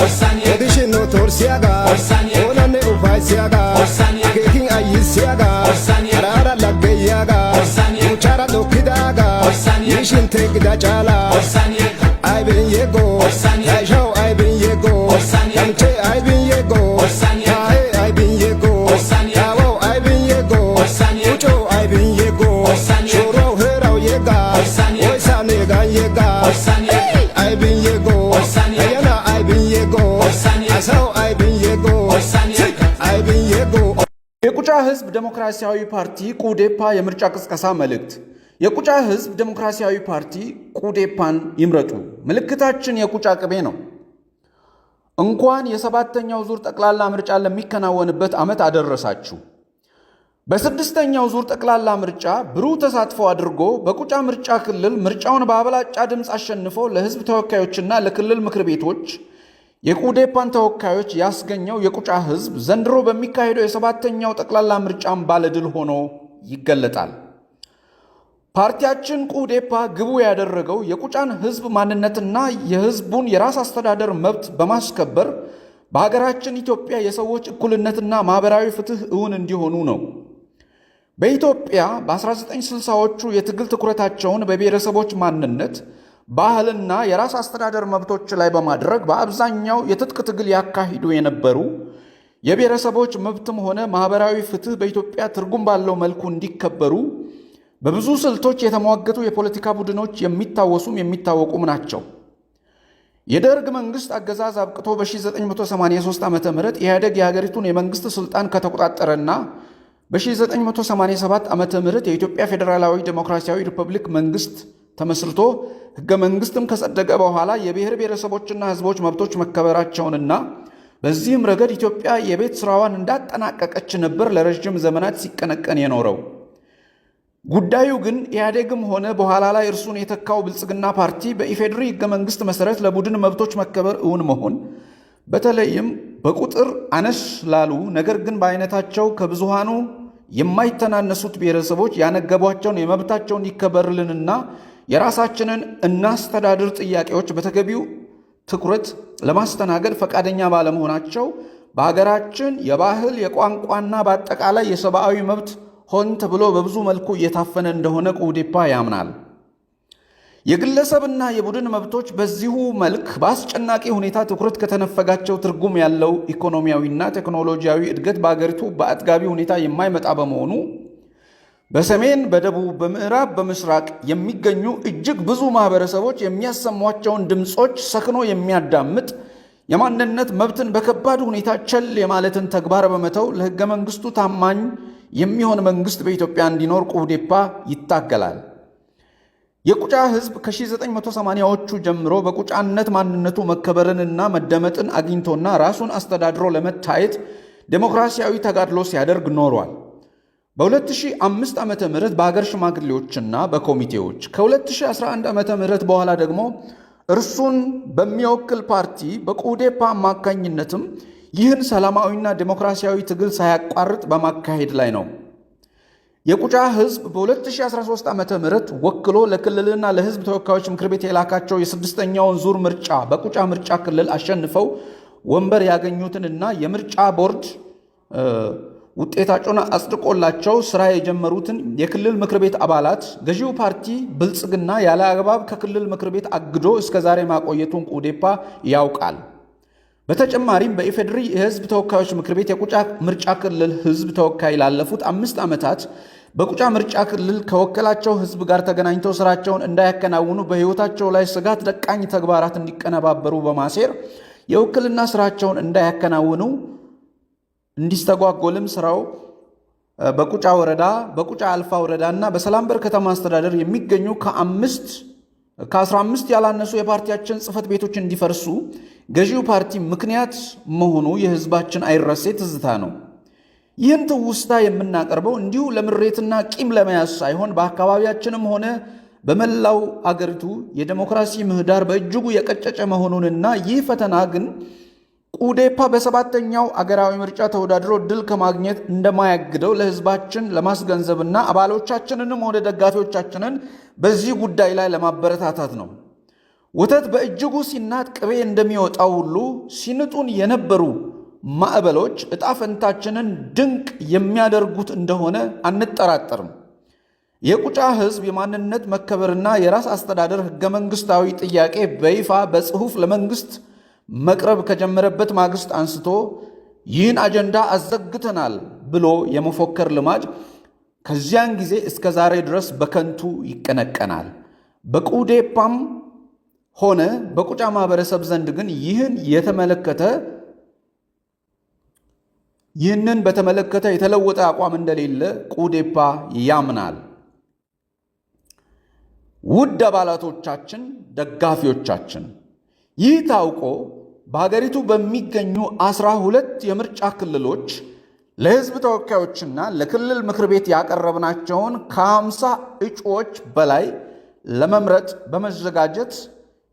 Odishin nu torssiyaagaa, oonanne ufayssiyaagaa, akeekin ayyissiyaagaa, haraara laggeyiyaagaa, buuchchaara dokkidaagaa, miishin teeqida caalaa. Aybin yeggoo? Ta ishawu aybin yeggoo? Ta michchee aybin yeggoo? Taayee aybin yeggoo? Taawawu aybin yeggoo? Qucoo aybin yeggoo? Shooruwawu heerawu yegga, oysaa neegan yegga. Aybin yeggoo? Hayyanaa aybin yeggoo? Asawu aybin yeggoo? Aybin yeggoo? የቁጫ ህዝብ ዴሞክራሲያዊ ፓርቲ ቁዴፓ የምርጫ ቅስቀሳ መልእክት። የቁጫ ህዝብ ዴሞክራሲያዊ ፓርቲ ቁዴፓን ይምረጡ። ምልክታችን የቁጫ ቅቤ ነው። እንኳን የሰባተኛው ዙር ጠቅላላ ምርጫ ለሚከናወንበት ዓመት አደረሳችሁ። በስድስተኛው ዙር ጠቅላላ ምርጫ ብሩህ ተሳትፎ አድርጎ በቁጫ ምርጫ ክልል ምርጫውን በአብላጫ ድምፅ አሸንፎ ለህዝብ ተወካዮችና ለክልል ምክር ቤቶች የቁዴፓን ተወካዮች ያስገኘው የቁጫ ህዝብ ዘንድሮ በሚካሄደው የሰባተኛው ጠቅላላ ምርጫም ባለድል ሆኖ ይገለጣል። ፓርቲያችን ቁዴፓ ግቡ ያደረገው የቁጫን ህዝብ ማንነትና የህዝቡን የራስ አስተዳደር መብት በማስከበር በሀገራችን ኢትዮጵያ የሰዎች እኩልነትና ማኅበራዊ ፍትህ እውን እንዲሆኑ ነው። በኢትዮጵያ በ1960ዎቹ የትግል ትኩረታቸውን በብሔረሰቦች ማንነት፣ ባህልና የራስ አስተዳደር መብቶች ላይ በማድረግ በአብዛኛው የትጥቅ ትግል ያካሂዱ የነበሩ፣ የብሔረሰቦች መብትም ሆነ ማኅበራዊ ፍትህ በኢትዮጵያ ትርጉም ባለው መልኩ እንዲከበሩ በብዙ ስልቶች የተሟገቱ የፖለቲካ ቡድኖች የሚታወሱም የሚታወቁም ናቸው። የደርግ መንግስት አገዛዝ አብቅቶ በ1983 ዓ ም ኢህአዴግ የሀገሪቱን የመንግስት ስልጣን ከተቆጣጠረና በ1987 ዓ ም የኢትዮጵያ ፌዴራላዊ ዴሞክራሲያዊ ሪፐብሊክ መንግስት ተመስርቶ ሕገ መንግስትም ከጸደቀ በኋላ የብሔር ብሔረሰቦችና ሕዝቦች መብቶች መከበራቸውንና በዚህም ረገድ ኢትዮጵያ የቤት ስራዋን እንዳጠናቀቀች ነበር ለረዥም ዘመናት ሲቀነቀን የኖረው። ጉዳዩ ግን ኢህአዴግም ሆነ በኋላ ላይ እርሱን የተካው ብልጽግና ፓርቲ በኢፌዴሪ ሕገ መንግስት መሠረት ለቡድን መብቶች መከበር እውን መሆን፣ በተለይም በቁጥር አነስ ላሉ ነገር ግን በአይነታቸው ከብዙሃኑ የማይተናነሱት ብሔረሰቦች ያነገቧቸውን የመብታቸውን ይከበርልንና የራሳችንን እናስተዳድር ጥያቄዎች በተገቢው ትኩረት ለማስተናገድ ፈቃደኛ ባለመሆናቸው በሀገራችን የባህል፣ የቋንቋና በአጠቃላይ የሰብአዊ መብት ሆን ተብሎ በብዙ መልኩ እየታፈነ እንደሆነ ቁዴፓ ያምናል። የግለሰብና የቡድን መብቶች በዚሁ መልክ በአስጨናቂ ሁኔታ ትኩረት ከተነፈጋቸው ትርጉም ያለው ኢኮኖሚያዊና ቴክኖሎጂያዊ እድገት በአገሪቱ በአጥጋቢ ሁኔታ የማይመጣ በመሆኑ በሰሜን፣ በደቡብ፣ በምዕራብ፣ በምስራቅ የሚገኙ እጅግ ብዙ ማህበረሰቦች የሚያሰሟቸውን ድምፆች ሰክኖ የሚያዳምጥ፣ የማንነት መብትን በከባድ ሁኔታ ቸል የማለትን ተግባር በመተው ለሕገ መንግስቱ ታማኝ የሚሆን መንግስት በኢትዮጵያ እንዲኖር ቁዴፓ ይታገላል። የቁጫ ሕዝብ ከ1980ዎቹ ጀምሮ በቁጫነት ማንነቱ መከበርንና መደመጥን አግኝቶና ራሱን አስተዳድሮ ለመታየት ዴሞክራሲያዊ ተጋድሎ ሲያደርግ ኖሯል። በ2005 ዓ ም በሀገር ሽማግሌዎችና በኮሚቴዎች፣ ከ2011 ዓ ም በኋላ ደግሞ እርሱን በሚወክል ፓርቲ በቁዴፓ አማካኝነትም ይህን ሰላማዊና ዴሞክራሲያዊ ትግል ሳያቋርጥ በማካሄድ ላይ ነው። የቁጫ ሕዝብ በ2013 ዓ ም ወክሎ ለክልልና ለሕዝብ ተወካዮች ምክር ቤት የላካቸው የስድስተኛውን ዙር ምርጫ በቁጫ ምርጫ ክልል አሸንፈው ወንበር ያገኙትንና የምርጫ ቦርድ ውጤታቸውን አጽድቆላቸው ስራ የጀመሩትን የክልል ምክር ቤት አባላት ገዢው ፓርቲ ብልጽግና ያለ አግባብ ከክልል ምክር ቤት አግዶ እስከ ዛሬ ማቆየቱን ቁዴፓ ያውቃል። በተጨማሪም በኢፌዴሪ የሕዝብ ተወካዮች ምክር ቤት የቁጫ ምርጫ ክልል ሕዝብ ተወካይ ላለፉት 5 ዓመታት በቁጫ ምርጫ ክልል ከወከላቸው ሕዝብ ጋር ተገናኝተው ስራቸውን እንዳያከናውኑ በሕይወታቸው ላይ ስጋት ደቃኝ ተግባራት እንዲቀነባበሩ በማሴር የውክልና ስራቸውን እንዳያከናውኑ እንዲስተጓጎልም ስራው በቁጫ ወረዳ፣ በቁጫ አልፋ ወረዳ እና በሰላም በር ከተማ አስተዳደር የሚገኙ ከአምስት ከ15 ያላነሱ የፓርቲያችን ጽህፈት ቤቶች እንዲፈርሱ ገዢው ፓርቲ ምክንያት መሆኑ የህዝባችን አይረሴ ትዝታ ነው። ይህን ትውስታ የምናቀርበው እንዲሁ ለምሬትና ቂም ለመያዝ ሳይሆን በአካባቢያችንም ሆነ በመላው አገሪቱ የዴሞክራሲ ምህዳር በእጅጉ የቀጨጨ መሆኑንና ይህ ፈተና ግን ቁዴፓ በሰባተኛው አገራዊ ምርጫ ተወዳድሮ ድል ከማግኘት እንደማያግደው ለህዝባችን ለማስገንዘብና አባሎቻችንንም ሆነ ደጋፊዎቻችንን በዚህ ጉዳይ ላይ ለማበረታታት ነው። ወተት በእጅጉ ሲናጥ ቅቤ እንደሚወጣው ሁሉ ሲንጡን የነበሩ ማዕበሎች ዕጣ ፈንታችንን ድንቅ የሚያደርጉት እንደሆነ አንጠራጠርም። የቁጫ ሕዝብ የማንነት መከበርና የራስ አስተዳደር ሕገ መንግሥታዊ ጥያቄ በይፋ በጽሑፍ ለመንግሥት መቅረብ ከጀመረበት ማግስት አንስቶ ይህን አጀንዳ አዘግተናል ብሎ የመፎከር ልማድ ከዚያን ጊዜ እስከ ዛሬ ድረስ በከንቱ ይቀነቀናል። በቁዴፓም ሆነ በቁጫ ማህበረሰብ ዘንድ ግን ይህንን በተመለከተ የተለወጠ አቋም እንደሌለ ቁዴፓ ያምናል። ውድ አባላቶቻችን፣ ደጋፊዎቻችን፣ ይህ ታውቆ በሀገሪቱ በሚገኙ 12 የምርጫ ክልሎች ለሕዝብ ተወካዮችና ለክልል ምክር ቤት ያቀረብናቸውን ከ50 እጩዎች በላይ ለመምረጥ በመዘጋጀት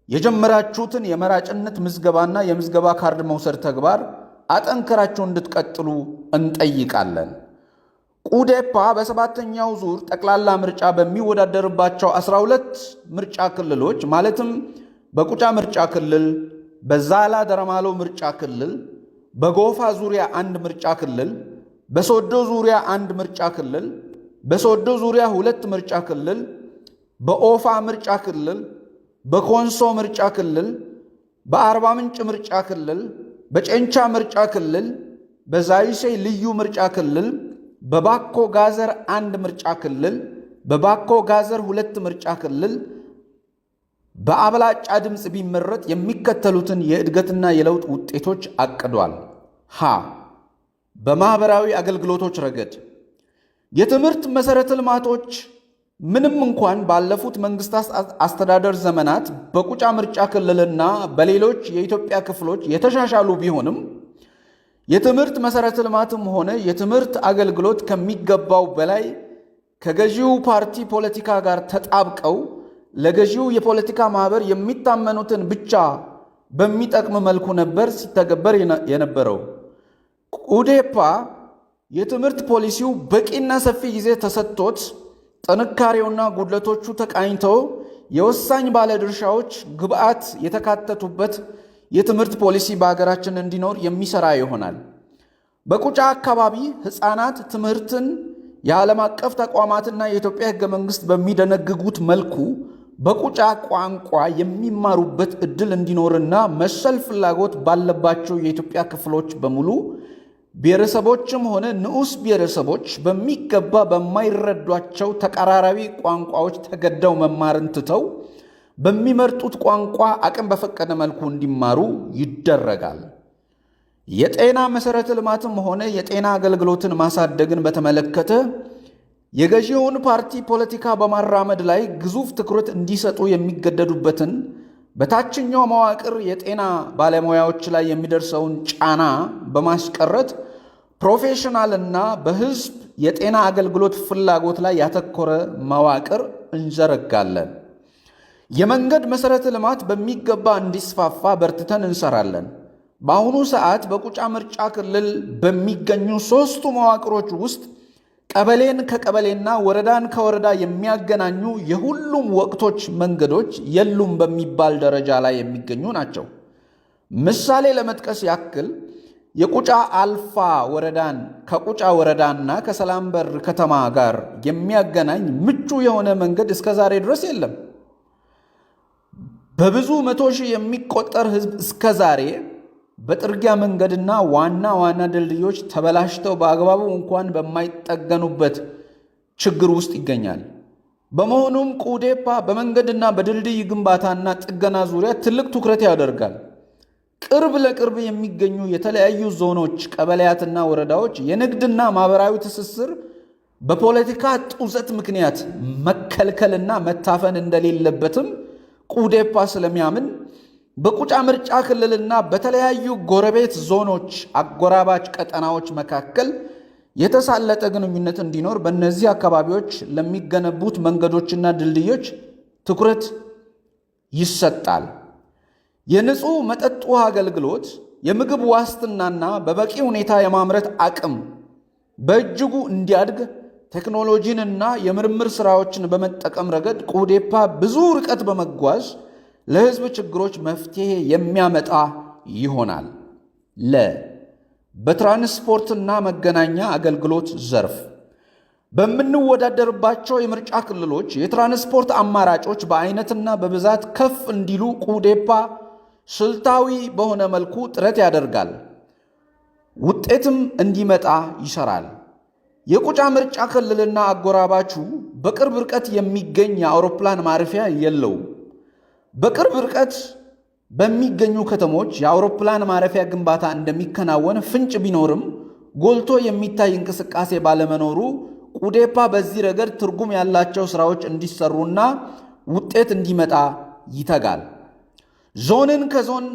የጀመራችሁትን የመራጭነት ምዝገባና የምዝገባ ካርድ መውሰድ ተግባር አጠንክራችሁ እንድትቀጥሉ እንጠይቃለን። ቁዴፓ በሰባተኛው ዙር ጠቅላላ ምርጫ በሚወዳደርባቸው 12 ምርጫ ክልሎች፣ ማለትም በቁጫ ምርጫ ክልል፣ በዛላ ደረማሎ ምርጫ ክልል፣ በጎፋ ዙሪያ አንድ ምርጫ ክልል፣ በሶዶ ዙሪያ አንድ ምርጫ ክልል፣ በሶዶ ዙሪያ ሁለት ምርጫ ክልል፣ በኦፋ ምርጫ ክልል፣ በኮንሶ ምርጫ ክልል፣ በአርባ ምንጭ ምርጫ ክልል፣ በጨንቻ ምርጫ ክልል፣ በዛይሴ ልዩ ምርጫ ክልል፣ በባኮ ጋዘር አንድ ምርጫ ክልል፣ በባኮ ጋዘር ሁለት ምርጫ ክልል በአብላጫ ድምፅ ቢመረጥ የሚከተሉትን የእድገትና የለውጥ ውጤቶች አቅዷል። ሀ በማኅበራዊ አገልግሎቶች ረገድ የትምህርት መሠረተ ልማቶች ምንም እንኳን ባለፉት መንግስታት አስተዳደር ዘመናት በቁጫ ምርጫ ክልልና በሌሎች የኢትዮጵያ ክፍሎች የተሻሻሉ ቢሆንም፣ የትምህርት መሠረተ ልማትም ሆነ የትምህርት አገልግሎት ከሚገባው በላይ ከገዢው ፓርቲ ፖለቲካ ጋር ተጣብቀው ለገዢው የፖለቲካ ማህበር የሚታመኑትን ብቻ በሚጠቅም መልኩ ነበር ሲተገበር የነበረው። ቁዴፓ የትምህርት ፖሊሲው በቂና ሰፊ ጊዜ ተሰጥቶት ጥንካሬውና ጉድለቶቹ ተቃኝተው የወሳኝ ባለድርሻዎች ግብዓት የተካተቱበት የትምህርት ፖሊሲ በሀገራችን እንዲኖር የሚሰራ ይሆናል። በቁጫ አካባቢ ሕፃናት ትምህርትን የዓለም አቀፍ ተቋማትና የኢትዮጵያ ሕገ መንግሥት በሚደነግጉት መልኩ በቁጫ ቋንቋ የሚማሩበት ዕድል እንዲኖርና መሰል ፍላጎት ባለባቸው የኢትዮጵያ ክፍሎች በሙሉ ብሔረሰቦችም ሆነ ንዑስ ብሔረሰቦች በሚገባ በማይረዷቸው ተቀራራቢ ቋንቋዎች ተገደው መማርን ትተው በሚመርጡት ቋንቋ አቅም በፈቀደ መልኩ እንዲማሩ ይደረጋል። የጤና መሠረተ ልማትም ሆነ የጤና አገልግሎትን ማሳደግን በተመለከተ የገዢውን ፓርቲ ፖለቲካ በማራመድ ላይ ግዙፍ ትኩረት እንዲሰጡ የሚገደዱበትን በታችኛው መዋቅር የጤና ባለሙያዎች ላይ የሚደርሰውን ጫና በማስቀረት professional ና በሕዝብ የጤና አገልግሎት ፍላጎት ላይ ያተኮረ መዋቅር እንዘረጋለን። የመንገድ መሠረተ ልማት በሚገባ እንዲስፋፋ በርትተን እንሰራለን። በአሁኑ ሰዓት በቁጫ ምርጫ ክልል በሚገኙ ሦስቱ መዋቅሮች ውስጥ ቀበሌን ከቀበሌና ወረዳን ከወረዳ የሚያገናኙ የሁሉም ወቅቶች መንገዶች የሉም በሚባል ደረጃ ላይ የሚገኙ ናቸው። ምሳሌ ለመጥቀስ ያክል የቁጫ አልፋ ወረዳን ከቁጫ ወረዳና ከሰላም በር ከተማ ጋር የሚያገናኝ ምቹ የሆነ መንገድ እስከ ዛሬ ድረስ የለም። በብዙ መቶ ሺህ የሚቆጠር ሕዝብ እስከ ዛሬ በጥርጊያ መንገድና ዋና ዋና ድልድዮች ተበላሽተው በአግባቡ እንኳን በማይጠገኑበት ችግር ውስጥ ይገኛል። በመሆኑም ቁዴፓ በመንገድና በድልድይ ግንባታና ጥገና ዙሪያ ትልቅ ትኩረት ያደርጋል። ቅርብ ለቅርብ የሚገኙ የተለያዩ ዞኖች፣ ቀበሌያትና ወረዳዎች የንግድና ማህበራዊ ትስስር በፖለቲካ ጡዘት ምክንያት መከልከልና መታፈን እንደሌለበትም ቁዴፓ ስለሚያምን በቁጫ ምርጫ ክልልና በተለያዩ ጎረቤት ዞኖች አጎራባች ቀጠናዎች መካከል የተሳለጠ ግንኙነት እንዲኖር በእነዚህ አካባቢዎች ለሚገነቡት መንገዶችና ድልድዮች ትኩረት ይሰጣል። የንጹህ መጠጥ ውሃ አገልግሎት፣ የምግብ ዋስትናና በበቂ ሁኔታ የማምረት አቅም በእጅጉ እንዲያድግ ቴክኖሎጂንና የምርምር ስራዎችን በመጠቀም ረገድ ቁዴፓ ብዙ ርቀት በመጓዝ ለሕዝብ ችግሮች መፍትሔ የሚያመጣ ይሆናል። ለ በትራንስፖርትና መገናኛ አገልግሎት ዘርፍ በምንወዳደርባቸው የምርጫ ክልሎች የትራንስፖርት አማራጮች በአይነትና በብዛት ከፍ እንዲሉ ቁዴፓ ስልታዊ በሆነ መልኩ ጥረት ያደርጋል፣ ውጤትም እንዲመጣ ይሰራል። የቁጫ ምርጫ ክልልና አጎራባቹ በቅርብ ርቀት የሚገኝ የአውሮፕላን ማረፊያ የለውም። በቅርብ ርቀት በሚገኙ ከተሞች የአውሮፕላን ማረፊያ ግንባታ እንደሚከናወን ፍንጭ ቢኖርም ጎልቶ የሚታይ እንቅስቃሴ ባለመኖሩ ቁዴፓ በዚህ ረገድ ትርጉም ያላቸው ስራዎች እንዲሰሩና ውጤት እንዲመጣ ይተጋል። ዞንን ከዞን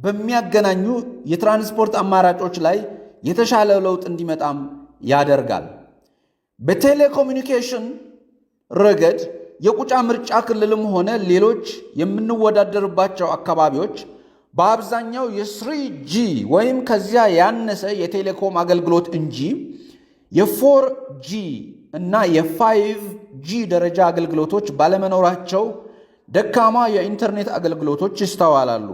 በሚያገናኙ የትራንስፖርት አማራጮች ላይ የተሻለ ለውጥ እንዲመጣም ያደርጋል። በቴሌኮሙኒኬሽን ረገድ የቁጫ ምርጫ ክልልም ሆነ ሌሎች የምንወዳደርባቸው አካባቢዎች በአብዛኛው የ 3G ወይም ከዚያ ያነሰ የቴሌኮም አገልግሎት እንጂ የ 4G እና የ 5G ደረጃ አገልግሎቶች ባለመኖራቸው ደካማ የኢንተርኔት አገልግሎቶች ይስተዋላሉ።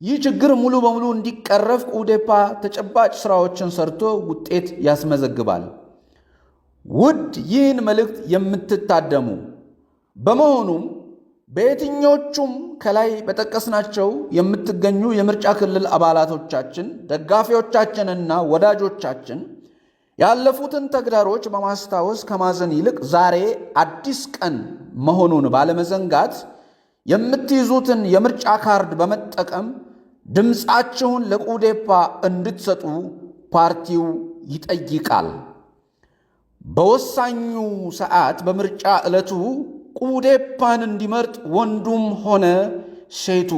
ይህ ችግር ሙሉ በሙሉ እንዲቀረፍ ቁዴፓ ተጨባጭ ስራዎችን ሰርቶ ውጤት ያስመዘግባል። ውድ ይህን መልእክት የምትታደሙ፣ በመሆኑም በየትኞቹም ከላይ በጠቀስናቸው የምትገኙ የምርጫ ክልል አባላቶቻችን፣ ደጋፊዎቻችንና ወዳጆቻችን ያለፉትን ተግዳሮች በማስታወስ ከማዘን ይልቅ ዛሬ አዲስ ቀን መሆኑን ባለመዘንጋት የምትይዙትን የምርጫ ካርድ በመጠቀም ድምፃችሁን ለቁዴፓ እንድትሰጡ ፓርቲው ይጠይቃል። በወሳኙ ሰዓት በምርጫ ዕለቱ ቁዴፓን እንዲመርጥ ወንዱም ሆነ ሴቱ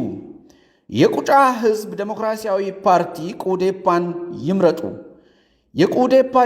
የቁጫ ሕዝብ ዴሞክራሲያዊ ፓርቲ ቁዴፓን ይምረጡ። የቁዴፓ